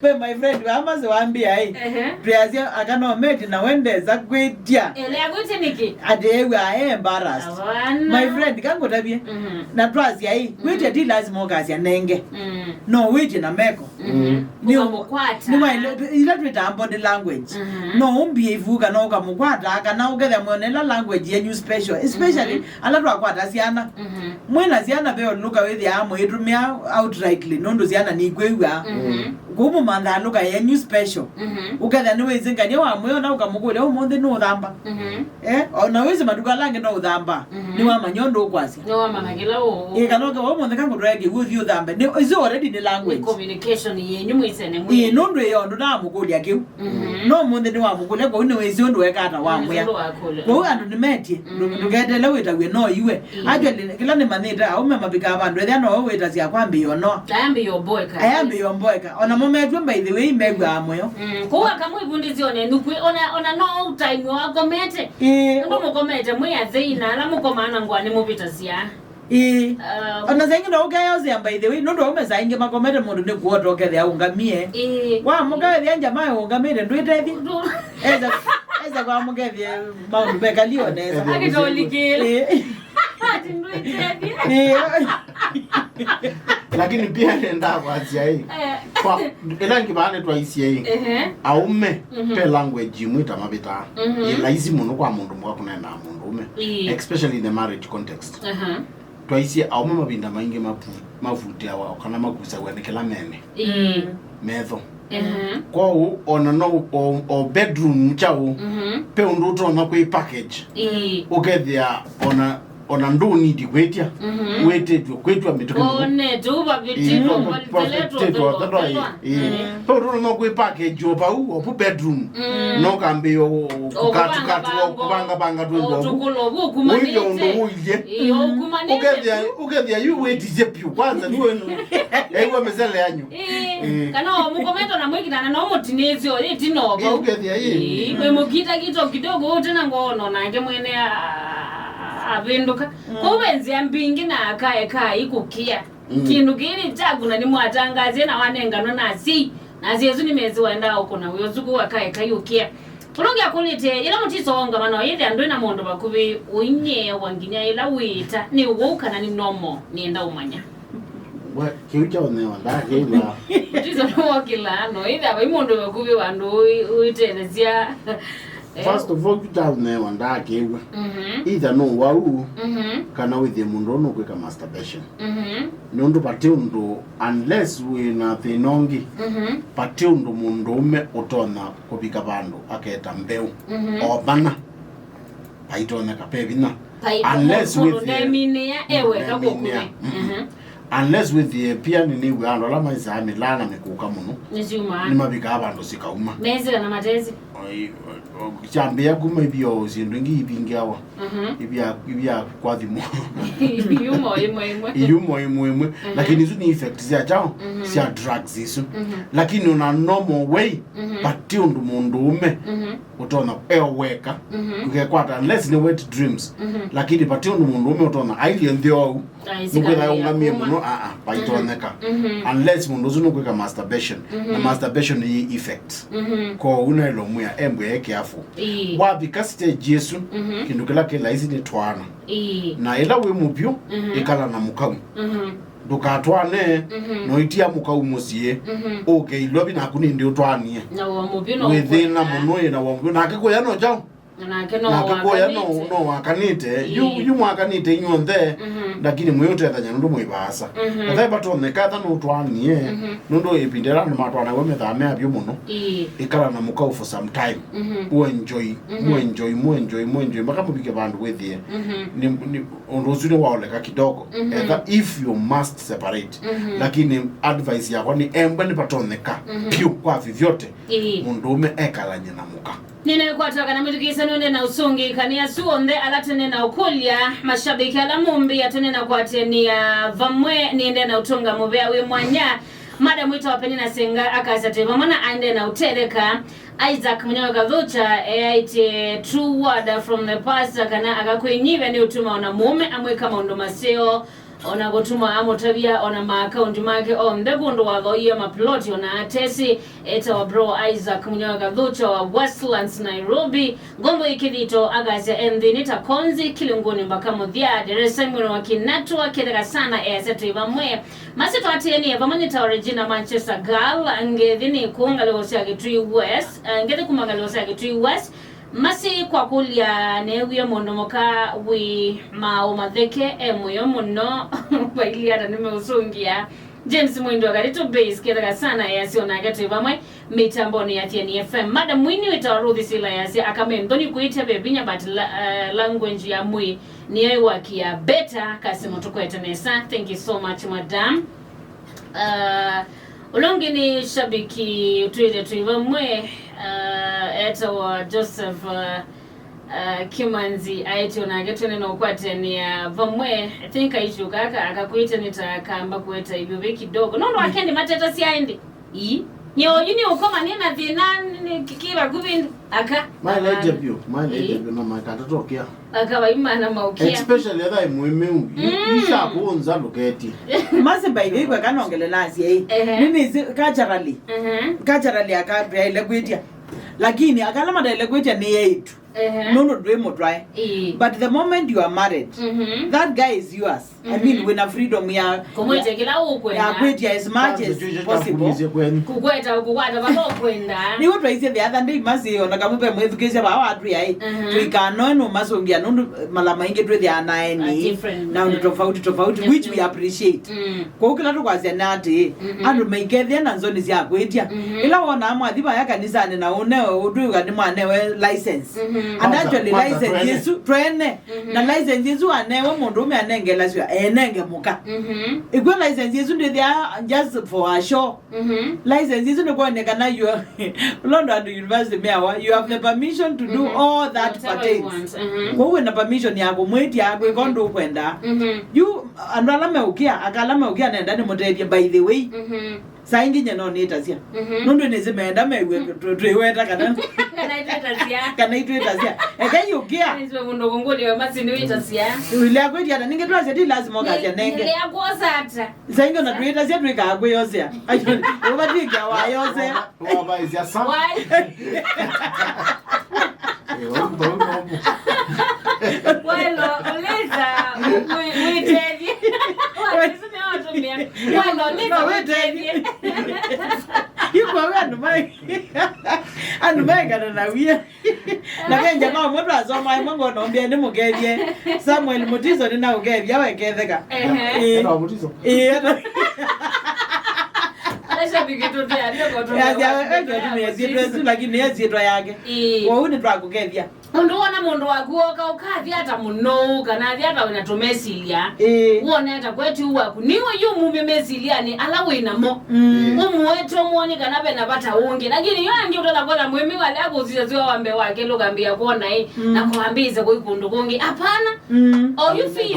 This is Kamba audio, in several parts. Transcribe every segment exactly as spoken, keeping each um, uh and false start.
Pe my friend, wamase wambia, eh. Ehe. Twĩasya aka no meti na wendesa kwĩtya. Ele agwĩtye nĩkĩ? Ati ewa embarrassed. Hapana. My friend, kangũtavye. Mhm. Na twasya, eh, kwĩtya ti lazima ũkasya nenge. Mm. No wĩtye na meko. Mhm. Nĩ- Ũkamũkwata. Nĩ wa ile, ila twĩtaa body language. Mhm. No ũmbie ivu kana ũkamũkwata, kana ũkethĩa mwĩona ila language yenyu special. Especially, mhm, ala twakwata syana. Mhm. Mwĩna syana ve ũlũka wĩthĩaa mũitũmĩa outrightly, nũndũ syana nikwĩw'a. Mhm. Kũu mũmanthaa lũka yenyu special. Mhm. Ũkethĩa nĩwĩsĩ ngania wa mwĩona ũkamũkũlya, "Ũmũnthĩ nũũthamba?" Mhm. Eh, o na wĩsĩ matuku ala angĩ no ũthamba. Mhm. Nĩwamanya ũndũ ũkwasya. Nĩwamanya kĩla ũ- Ĩ, kana ũkewa ũmũnthĩ kangũtwae kĩw'ũ ũthi ũthambe. Nĩ, isu already nĩ language. Nĩ communication yenyu mwĩsene mwĩ. Ĩ, nũndũ ĩyo ndũnamũkũlya kĩu. Mhm. No ũmũnthĩ nĩwamũkũlya, kwoou nĩwĩsĩ ũndũ weka ata wamwĩa. Nĩwĩsĩ ũndũ wakũlya. Kwoou andũ nĩmetie, ndũ- Mhm. ndũketele wĩtaw'e no iwe. Ĩĩ. Actually, kĩla nĩmanyĩte, aũme mavikaa vandũ, ethĩa no we wĩtasya kwambĩĩa ũnoa. Ayambĩĩa ũmboeka. Ayambĩĩa ũmboeka. Ona mo metw'e, by the way, mew'aa mũyo. Mm, kũu akamwĩvundĩsya ona enu kwĩ, ona, ona no time wakomete. Ĩĩ. Nũndũ mũkomete mwĩ athei, na ala mũkomaa na ngũa nĩmũvĩtasya. Ĩĩ. Um, Ona saa ingĩ no ũkeyosea, by the way, nũndũ aũme saa ingĩ makomete mũndũ nĩ kuota ũkethĩa ũngamie. Ĩĩ. Wamũka wethĩa njamaa ũngamĩte, ndwĩtethya. Ndũ- Eza, eza kwa mũkethie maũndũ mekali o nesa. Akĩtolikĩla. Ĩĩ. Ati ndwĩtethya. Ĩĩ. Lakini pia nenda kwasya ĩ. Eh. Kwa, ĩla ngĩ vaa nĩtwaisye ĩ. Ehe. Aũme, mhm, pe language imwe itamavĩtaa. Mhm. Ĩ laisi mũno kwa mũndũ mũka kũneenaa mũndũ ũme. Ĩĩ. Especially in the marriage context. Aha. Twaisye aũme mavinda maingĩ mavu- mavutĩawa kana makusaw'a nĩ kĩla mene. Ĩĩ. Metho. Ehe. Kwoou ona no o, o bedroom kyaũ, mhm, pe ũndũ ũtonya kwĩ package. Ĩĩ. Ũkethĩa ona, ona ndũnidi kwĩtya. Mhm. Wĩtĩtwe kwĩtwa mĩtũkĩ mũno. Onete ũvavĩtĩtwe. Ĩĩ, ũvavĩtĩtwe ũthelwa, ũthelwa, ĩĩ. Ĩĩ. Pe ũndũ ũtonya kwĩ package o vau, o vu bedroom. Mm. No kambĩĩa kũkatukatwa, kũvangavanga twĩndũ ovu. Ũtukũlũ ovu ũkumanĩte. Ũilye ũndũ ũilye. Ĩĩ, ũkumanĩte. Ũkethĩa, ũkethĩa yu wĩtisye vyũ. Kwanza nĩwe ĩw'a mĩsele yanyu. Ĩĩ. Ĩĩ. Kana o mũkomete na mwĩkitana no mũtinĩsye o ĩtina o vau. Ĩĩ, ũkethĩa ĩĩ. Ĩĩ, mwĩ mũkitakita o kidogo ũte na ngoo no nake mwene a- a- avĩndũka. Mm. Kwoou ve nzĩa mbingĩ na akaeka ikũkĩa. Mm. Kĩndũ kĩĩ nĩ kyaku na nĩmwatangasie na wanenganwa na asyai. Na asyai asu nĩmesĩ waendaa ũkũna wĩa ũsu kũu akaeka yũkĩa. Ũla ũngĩ akũlĩte, yĩla mũtiso waũngama na ũyĩthĩa ndwĩ na mũndũ vakuvĩ, ũinyeewa nginya yĩla wĩĩta nĩ ũwau kana nĩ normal, nĩenda ũmanya. We, kĩu kya ũnewa ndakĩw'a. Mũtiso nĩwokĩlaa na ũyĩthĩa vai mũndũ vakuvĩ vandũ ũi- ũitetheesya. Eh. First of all, kĩu kya ũnewa ndakĩw'a. Mhm. Either nĩ ũwau, mhm, kana wĩthĩe mũndũ ũũ nũkwĩka masturbation. Mhm. Nũndũ vati ũndũ, unless wĩ na thĩna ũngĩ, mhm, vati ũndũ mũndũũme ũtonya kũvika vandũ aketa mbeũ. Mhm. O vana. Vaitonyeka, pe vinya. Vai- Unless mũndũ wĩthĩe ndeminĩa, e weka ndeminĩa. Kũkuvĩ. Mhm. Mhm. Unless wĩthĩe pia nĩnĩw'aa andũ ala maisaa mĩlaa na mĩkũka mũno. Nĩsyumaa. Nĩmavikaa vandũ sikauma. Mesĩ kana matesĩ. Oi, o- o- kyambĩĩa kuma ivio syĩndũ ingĩ ivingĩawa. Mhm. Ivya, ivya kwa thimũ. Iyumo imwe imwe. Iyumo imwe imwe. Mhm. Lakini isu ni effect sya kyaũ? Mhm. Sya drugs isu. Mhm. Lakini ona normal way, mhm, vati ũndũ mũndũũme, mhm, ũtonya eo weka, mhm, ũkekwata unless ni wet dreams. Mhm. Lakini vati ũndũ mũndũũme ũtonya ailyĩ nthĩ oou. Ai, nũkwĩtha sikamĩĩa ũngamie kuma mũno, aa, vaitonyeka. Mhm. Unless mũndũ ũsu nũkwĩka masturbation. Na, mhm, masturbation yĩ effect. Mhm. Kwoou naĩlwe mwĩa embwe e careful. Ĩĩ. Wavika stage ĩsu, mhm, kĩndũ kĩla kĩ laisi nĩ twaana. Ĩĩ. Na ĩla wĩ mũvyũ, mhm, ĩkala na mũkau. Mhm. Ndũkatwaane, mhm, noitia mũkau mũsyĩ, mhm, ũke ilovi naku nĩndĩ ũtwaanie. Na wa mũvyũ no wĩthĩna mũno ĩ na wa mũvyũ. Nake kũya no kyaũ? Nake no wakanĩte. Nake kũya no, no wakanĩte. Yu, ĩĩ, yu mwakanĩte inyuonthe, mhm, lakini mwĩũtethany'a nũndũ mwĩ vaasa. Mhm. Etha vatonyeka, etha nũtwaanie, mhm, nũndũ ĩvinda ĩla andũ matwaanaw'a methaa me avyũ mũno. Ĩĩ. Ĩkala na mũkau for some time. Mhm. Ũenjoy, mhm, mũenjoy, mũenjoy, mũenjoy, mpaka mũvike vandũ wĩthĩe. Mhm. Nĩ, nĩ, ũndũ ũsu nĩwaoleka kidogo. Mhm. Etha if you must separate. Mhm. Lakini advice yakwa nĩ embwe nĩvatonyeka, mhm, vyũ kwa vyovyote. Ĩĩ. Mũndũũme ekalany'e na mũka. Nĩnĩkwatwa kana mwĩthukĩĩsya nũndĩ na ũsũngĩĩka nĩ asu onthe ala tene na ũkũlya, mashabiki ala mũmbĩa tene na kwatĩanĩa vamwe, nĩende na ũtũnga mũvea wĩ mwanya. Madam wĩtawa Penina Senga akasya twĩ vamwe na aende na ũtetheka. Isaac Mũnyawe Kathucha eaĩtye true word from the pastor kana akakwĩnyivya nĩ ũtuma ona mũũme amwĩka maũndũ maseo. Ona kũtuma amũtavya ona maakaunti make onthe kũndũ wathoie maploti ona atesi. Etawa Bro Isaac Munyawa Kathucho wa Westlands, Nairobi. Ngombo ikithito akasya e nthĩnĩ ta konzi, Kilunguni mpaka mũthya. Deresa mwene wa Kinetwa ketheka sana easya twĩ vamwe. Masi twatĩanie vamwe nĩ ta Regina Manchester Girl, ngethi nĩ kũu ngalĩko sya Kitui West, eh, ngethi kuma ngalĩko sya Kitui West. Masi kwakũlya neewie mũndũ mũka wĩ maũ matheke e mũyo mũno. Vaili ata nĩmeũsũngĩa. James Mwindi wa Karitu Base ketheka sana easya onake twĩ vamwe. Mĩtambonĩ ya Thiani F M. Madam Mwini wĩtawa Ruth Sila yasya, akame nthoni kwĩtya ve vinya, but la, uh, language ya mwĩ nĩyo ĩwakia better. Kasi mũtũkwete nesa. Thank you so much, madam. Uh, ũla ũngĩ nĩ shabiki twĩte twĩ vamwe, uh, etawa Joseph, uh, uh, Kimanzi aĩtye onake twene no ũkwatania vamwe. I think kaishu kaka akakwĩte nĩ ta kamba kũeta ivyo ve kidogo. Nũndũ akendi mateta sya ĩndĩ. Ii. Nĩ oyu nĩ ũkoma nĩ na thĩna nĩ kĩ vakuvĩ aka. Maeleete vyũ, maeleete vyũ na makatatokia. Aka vaimana maukia. Especially etha imwĩmĩu. Mm. Ishakunza luketi. Masi by the way, kwa kanongele nasi, eh. Ehe. Mimi is culturally. Ehe. Culturally akambia ile kwitia. Lakini akala madaile kwitia ni yetu. Ehe. Nũndũ ndwĩ mũtwae. Ĩĩ. But the moment you are married, mhm, that guy is yours. I mean, mhm, wĩna freedom ya kũmwĩtĩa kĩla ũkwenda, ya kwĩtĩa as much as possible. Kũkweta, kũkwata vala ũkwenda. Nĩw'o twaisye the other day, Masi, ona kamũpe mwĩthukĩĩsya vaa watwĩa ĩ, mhm, tũikanoe nũmasũngĩa nũndũ mala maingĩ twĩthĩaa na aeni, a different, na ũndũ, mhm, tofauti tofauti, which we appreciate. Mm. Kwoou kĩla tũkwasya nĩ atĩĩ, mhm, andũ maikethĩa na nzoni sya kwĩtya. Mhm. Ĩla wonaa mwathi vaya kanisanĩ na ũnewe, ũtwĩw'a nĩmwanewe license. Mhm. And actually, license ĩsu twene. Mhm. Na license ĩsu anewe mũndũũme anenge lasyo, enenge mũka. Mhm. Ĩkw'o license ĩsu ndĩthĩaa just for a show. Mhm. License ĩsu nĩkwonekana you are, ũla ũndũ andũ university meawa, you have the permission to do, mhm, all that pertains. Whatever you want. Mhm. Kwoou wĩna permission ya kũmwĩtya kwĩka ũndũ ũkwenda. Mhm. Yu andũ ala meũkĩa, aka ala meũkĩa nenda nĩmũtethye, by the way. Mhm. Saa ingĩ nye no nĩtasya. Mhm. Nũndũ nĩsĩ meenda mew'e tũ-, twĩweta kana kana itwĩtasya. Kana itwĩtasya. Eka yũkĩa. Nĩsĩ mũndũ kũngũlĩwe Masi nĩwĩtasya. Wĩlea kwĩtya na ningĩ twasya ti lazima ũkasya nenge. Nĩlea kwosa ata? Saa ingĩ ona twĩtasya twĩkaa kwĩyosea. Ayo, ũvatwĩkĩa wayosea. Wavaisya sa. Why? Eh, ũmbo, ũmbo, ũmbo. Welo, ũlĩsa, wĩ-, wĩtethye. Wĩtethye. Welo, ũlĩsa, no, wĩtethye. Yu kwa we andũ mai-, andũ maekana na wia. Na ve jamaa ũmwe twasoma ĩmwe ngona ũmbĩa nĩ mũkethye. Samuel Mutiso nĩ na ũkethya weketheka. Ehe. Ĩĩ. Ena Mutiso? Ĩĩ, ena. Aca pikitũtea, ndio kwa tũmĩa. Yazi, awe, eke tũmĩa syĩtwa ĩsu, lakini nĩ syĩtwa yake. Ĩĩ. Kwoou nĩtwakũkethya. Ũndũ wona mũndũ waku woka ũkathi ata mũnou, kana athi ata wĩna tũmesilya. Ĩĩ. Wone ata kwetu waku. Nĩ ũyũ mume mesilyanĩ ala wĩ namo. Mm. Ũmũete ũmwone kana vena vata ũngĩ. Lakini yo angĩ ũtala kwona mwĩmĩ wale akũsisya sio wa mbee wake lũkambia kuona ĩ, mm, na kwambĩĩsya kũi kũndũ kũngĩ. Hapana. Mm. Oyu fees.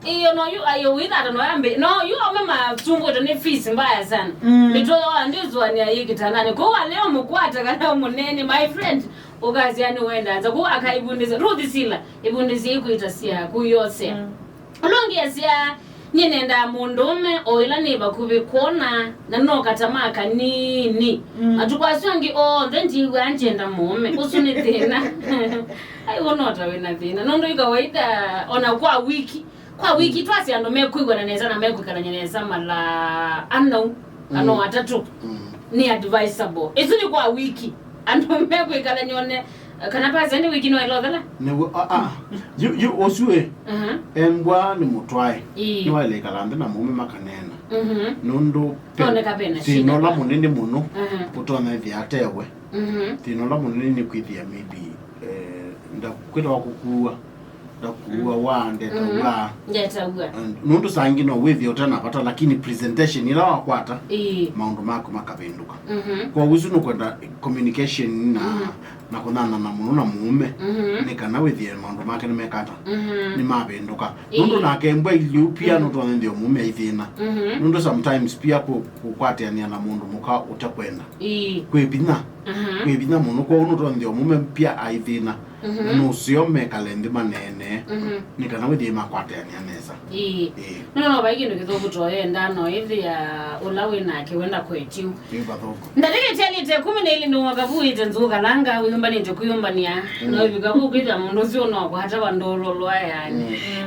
Ĩyo no yu ayo wĩthata no yambe. No yu ome masumbũtwe nĩ fees mbaya sana. Mm. Mĩtwe yo andĩzwania yĩ kĩtandanĩ. Kwa leo mũkwata kana mũnene, my friend. Ũkasya nĩwenda nza kũu akaivundĩsya. Ruth Sila, ivundĩsye ikwĩtasya kũyosea. Mm. Ũla ũngĩ asya, nyie nendaa mũndũũme o ĩla nĩ vakuvĩ kwona, na no katama kanini. Mm. Matukũ asu angĩ onthe ndiw'aa ngyenda mũũme. Ũsu nĩ thĩna. Ai, wona ta wĩna thĩna. Nũndũ ĩ kawaida, ona kwa wiki, kwa wiki, mm, twasya andũ mekwĩw'ana nesa na mekwĩkalany'a nesa mala ana, mm, ana atatũ. Mm. Nĩ advisable. Ĩsu nĩ kwa wiki. Andũ mekwĩkalany'a one, kana pastor nĩ wiki no ĩlothela? Nĩw'o, a, a. Yu, yu, ũsu ĩ, aha, embwa nĩ mũtwae. Ĩĩ. Nĩwaĩle ĩkala nthĩ na mũũme makaneena. Mhm. Nũndũ pe-, oneka pena thĩna shida ũla mũnene mũno, aha, ũtonya ĩthĩa atewe. Mhm. Thĩna ũla mũnene nĩ kwĩthĩa maybe, eh, ndakwĩtawa kũkuwa. Ndakuwa, mm, wa, ndetaw'a. Mhm. Ndetaw'a. And nũndũ saa ingĩ no wĩthĩe ũte na vata, lakini presentation ĩla wakwata, ĩĩ, maũndũ maku makavĩndũka. Mhm. Kwoou ũsu nũkwenda communication na, mhm, na kũnyanana mũno na mũũme, mhm, nĩ kana wĩthĩe maũndũ make nĩmekata, mhm, nĩmavĩndũka. Ĩĩ. Nũndũ nake mbwa iliu pia, mhm, nũtonyethĩa mũũme aithĩna. Mhm. Nũndũ sometimes pia kũ-, kũkwatĩanĩa na mũndũ mũka ũtekwenda. Ĩĩ. Kwĩ vinya. Mhm. Kwĩ vinya mũno, kwoou nũtonyethĩa mũũme pia aithĩna. Mhm. Nũseo mekale nthĩ maneene, mhm, nĩ kana wĩthĩe makwatĩanĩa nesa. Ĩĩ. Ĩĩ. Nũndũ no vai kĩndũ kĩthũku toyenda no ĩthĩa ũla wĩ nake wenda kwetyu. Ĩ vathũku. Ndatĩkĩtĩalĩte kũmi na ilĩ nĩ mwaka vu ĩte nzũũ kalanga wĩyũmbanĩte kwĩyũmbania. Mm. No ĩvika vu kwĩthĩa mũndũ ũsu no kwata vandũ ũlũlwa yani. Mm.